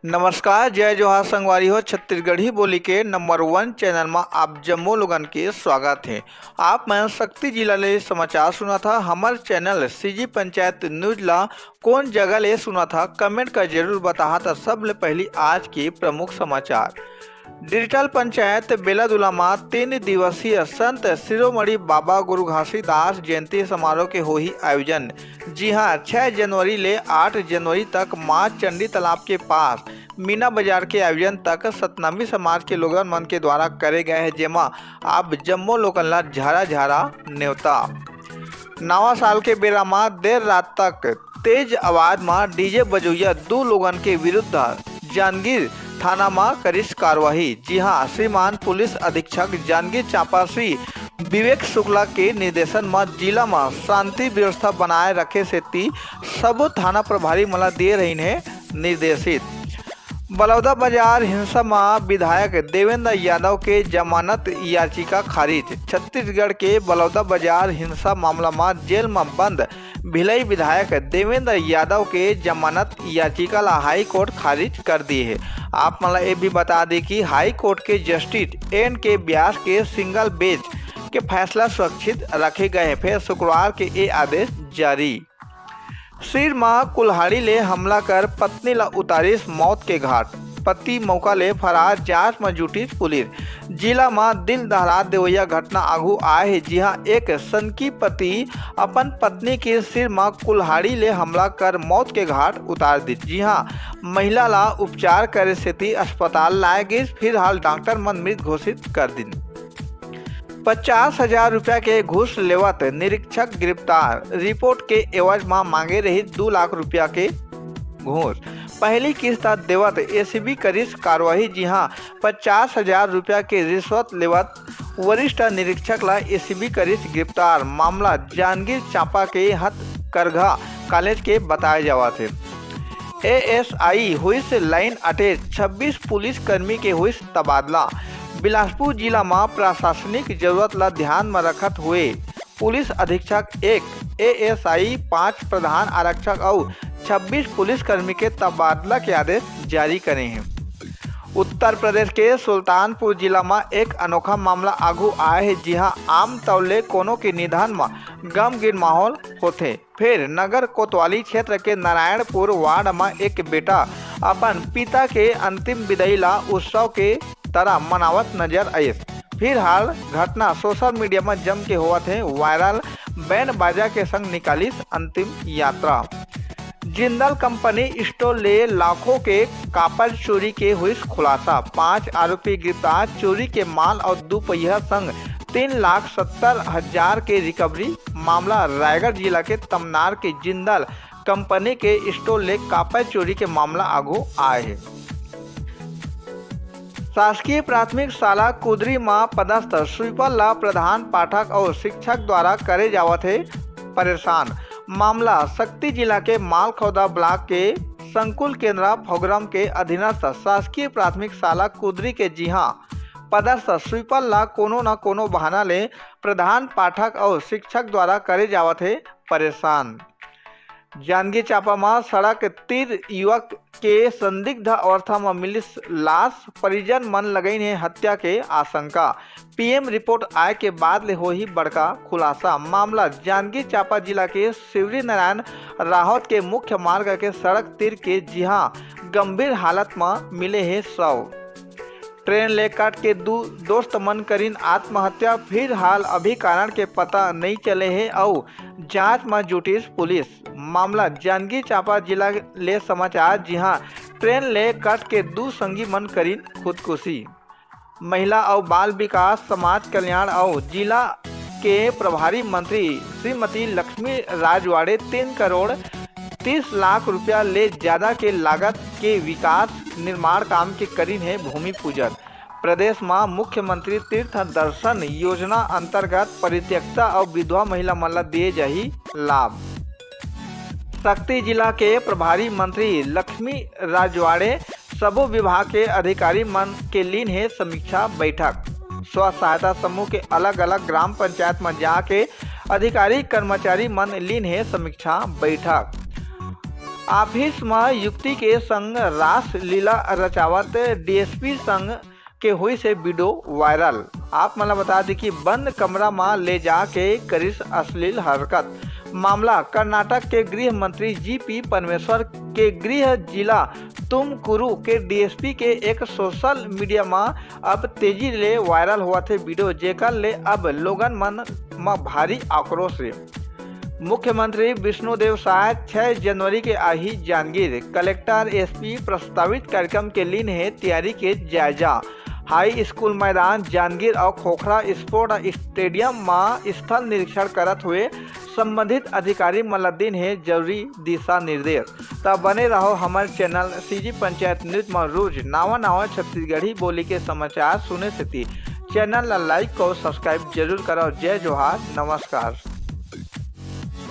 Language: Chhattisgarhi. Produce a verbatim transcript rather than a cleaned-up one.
नमस्कार, जय जोहार संगवारी हो। छत्तीसगढ़ी बोली के नंबर वन चैनल मा आप जम्मो लोगन के स्वागत हे। आप मन शक्ति जिला ले समाचार सुनत हा। हमर चैनल सीजी पंचायत न्यूज ला कोन जगह ले सुनत हा, कमेंट कर जरूर बताहा। त सबले पहली आज के प्रमुख समाचार। डिजिटल पंचायत बेलादुला मा तीन दिवसीय संत शिरोमणि बाबा गुरु घासीदास जयंती समारोह के होही आयोजन। जी हाँ, छह जनवरी ले आठ जनवरी तक माँ चंडी तालाब के पास मीना बाजार के आयोजन तक सतनामी समाज के लोगन मन के द्वारा करे गए हे, जेमा आप जम्मो लोगन ला झारा झारा नेवता। नवा साल के बेरा मा देर रात तक तेज आवाज मा डीजे बजोइया दू लोगन के विरुद्ध जांजगीर थाना मा करिस कार्रवाई। जी हाँ, श्रीमान पुलिस अधीक्षक जांजगीर चांपा श्री विवेक शुक्ला के निर्देशन मा जिला मा शांति व्यवस्था बनाए रखे सेती सबो थाना प्रभारी मन ला दिए रहिन हे निर्देशित। बलौदा बाजार हिंसा मा विधायक देवेंद्र यादव के जमानत याचिका खारिज। छत्तीसगढ़ के बलौदा बाजार हिंसा मामला मा जेल मा बंद भिलाई विधायक देवेंद्र यादव के जमानत याचिका ला हाई कोर्ट खारिज कर दिए हे। आप मन ला ये भी बता दे कि हाई कोर्ट के जस्टिस एन के व्यास के सिंगल बेंच के फैसला सुरक्षित रखे गए हे। फिर शुक्रवार के ये आदेश जारी। सिर म कुल्हाड़ी ले हमला कर पत्नी ला उतारिस मौत के घाट, पति मौका ले फरार, जांच म जुटिस पुलिस। जिला म दिल दहला देवइया घटना आघू आए हे, जिहां एक सनकी पति अपन पत्नी के सिर म कुल्हाड़ी ले हमला कर मौत के घाट उतार दिस, जिहां महिला ला उपचार करे सेती अस्पताल लाए गिस, फिलहाल डॉक्टर मन मृत घोषित कर दिन। पचास हजार रुपया के घूस लेवत निरीक्षक गिरफ्तार, रिपोर्ट के एवज म मांगे रही दू लाख रुपया के घूस। पहली किस्त देवत एसीबी करिस कार्रवाई, जिहां पचास हजार रुपया के रिश्वत लेवत वरिष्ठ निरीक्षक ला एसीबी करिस गिरफ्तार। मामला जांजगीर चांपा के हथकरघा कॉलेज के बताए जावत हे। एएसआई होइस लाइन अटैच, छब्बीस पुलिस कर्मी के होइस तबादला। बिलासपुर जिला म प्रशासनिक जरूरत ल ध्यान म रखत हुए पुलिस अधीक्षक एक, एएसआई पाँच, प्रधान आरक्षक अउ छब्बीस पुलिस कर्मी के तबादला के आदेश जारी करे हे। उत्तर प्रदेश के सुल्तानपुर जिला म एक अनोखा मामला आघू आए हे, जिहां आमतौर ले कोनो के निधन म गमगीन माहौल होथे। फिर नगर कोतवाली क्षेत्र के नारायणपुर वार्ड म एक बेटा अपन पिता के अंतिम विदाई ला उत्सव के तरह मनावत नजर आइस। फिलहाल घटना सोशल मीडिया म जम के होवत हे वायरल, बैंड बाजा के संग निकालिस अंतिम यात्रा। जिंदल कंपनी स्टोर ले लाखों के कापर चोरी के हुइस खुलासा, पांच आरोपी गिरफ्तार, चोरी के माल और दुपहिया संग तीन लाख सत्तर हजार के रिकवरी। मामला रायगढ़ जिला के तमनार के जिंदल कंपनी के स्टोर ले कापर चोरी के मामला आघू आए हे। शासकीय प्राथमिक शाला कुदरी म पदस्थ स्वीपर ला प्रधान पाठक और शिक्षक द्वारा करे जावत हे परेशान। मामला शक्ति जिला के मालखौदा ब्लॉक के संकुल केंद्रा फौग्राम के अधीनस्थ शासकीय प्राथमिक शाला कुदरी के जिहां पदस्थ स्वीपर ला कोनो न कोनो बहाना ले प्रधान पाठक और शिक्षक द्वारा करे जावत हे परेशान। जांजगीर चांपा म सड़क तीर युवक के संदिग्ध अवस्था म मिलिस लाश, परिजन मन लगइन हे हत्या के आशंका। पीएम रिपोर्ट आए के बाद ले होही बड़का खुलासा। मामला जांजगीर चांपा जिला के शिवरीनारायण राहत के मुख्य मार्ग के सड़क तीर के, जिहां गंभीर हालत म मिले हे शव। ट्रेन ले कट के दू दोस्त मन करिन आत्महत्या, फिलहाल अभी कारण के पता नइ चले हे अउ जांच म जुटिस पुलिस। मामला जांजगीर चांपा जिला ले समाचार, जिहां ट्रेन ले कट के दू संगी मन करिन खुदकुशी। महिला अउ बाल विकास समाज कल्याण अउ जिला के प्रभारी मंत्री श्रीमती लक्ष्मी राजवाड़े तीन करोड़ तीस लाख रुपया ले ज्यादा के लागत के विकास निर्माण काम के करिन हे भूमि पूजन। प्रदेश म मुख्यमंत्री तीर्थ दर्शन योजना अंतर्गत परित्यक्ता अउ विधवा महिला मन ल दिए जाही लाभ। शक्ति जिला के प्रभारी मंत्री लक्ष्मी राजवाड़े सबो विभाग के अधिकारी मन के लीन हे समीक्षा बैठक। स्व सहायता समूह के अलग-अलग ग्राम पंचायत म जाके अधिकारी कर्मचारी मन लीन हे समीक्षा बैठक। ऑफिस म युवती के संग रास लीला रचावत डीएसपी संग के होइस हे वीडियो वायरल। आप मन ल बता दी कि बंद कमरा म ले जाके करिस अश्लील हरकत। मामला कर्नाटक के गृह मंत्री जीपी परमेश्वर के गृह जिला तुमकुरु के डीएसपी के एक सोशल मीडिया म अब तेजी ले वायरल होवत हे वीडियो, जेकर ले अब लोगन मन म भारी आक्रोश हे। मुख्यमंत्री विष्णुदेव साय छह जनवरी के आही जांजगीर, कलेक्टर एसपी प्रस्तावित कार्यक्रम के लीन हे तैयारी के जायजा। हाई स्कूल मैदान जांजगीर अउ खोखरा स्पोर्ट स्टेडियम म स्थल निरीक्षण करत हुए संबंधित अधिकारी मन ल दीन हे जरूरी दिशा निर्देश। त बने रहो हमर चैनल सीजी पंचायत न्यूज म, रोज नावा नावा छत्तीसगढ़ी बोली के समाचार सुने सेती चैनल ल लाइक अउ सब्सक्राइब जरूर करो। जय जोहार, नमस्कार।